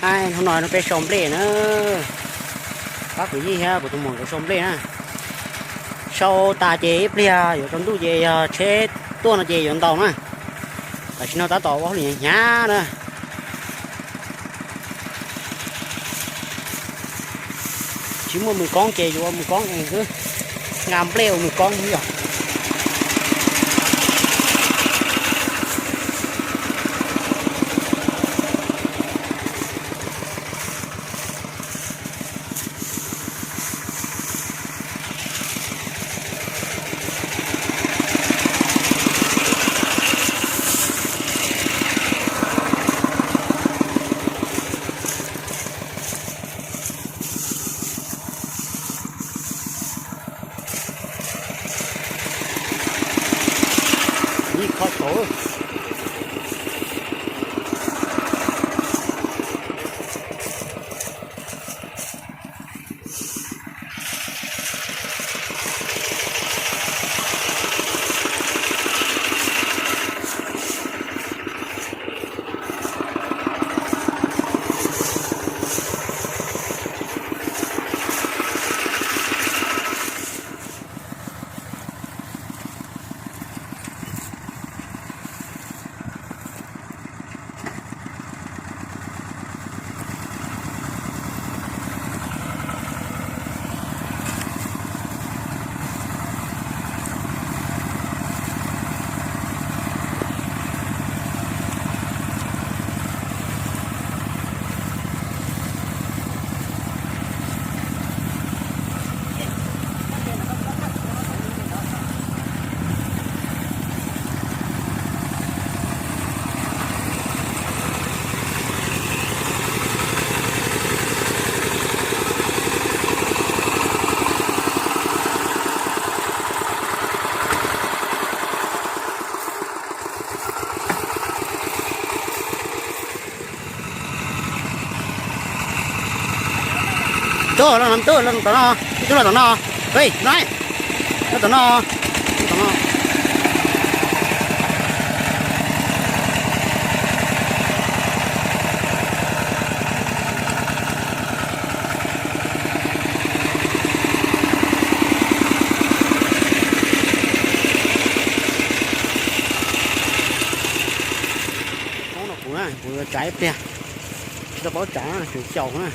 Hnub no peb sau nplej na. Pab kwv tij thiab kuv tus muam nkawd sau nplej na. Sau tas ces ib pliag yuav tsaus ntuj ces yog tsheb tuaj no ces yuav ntaus na. Tam sim no tab tom ua hauj lwm hnyav na. Tsis muaj mws koob ces yuav ua mws koob es xwb. Nqa nplej ua mws koob xwb yom. Ib qho tshauv. Tuaj los, tuaj los tom no, tuaj los tom no, tuaj no, tuaj tom no. Koob no kuv na, kuv yuav tsav ib pliag, tsis tau paub tsav na, tseem xyaum na.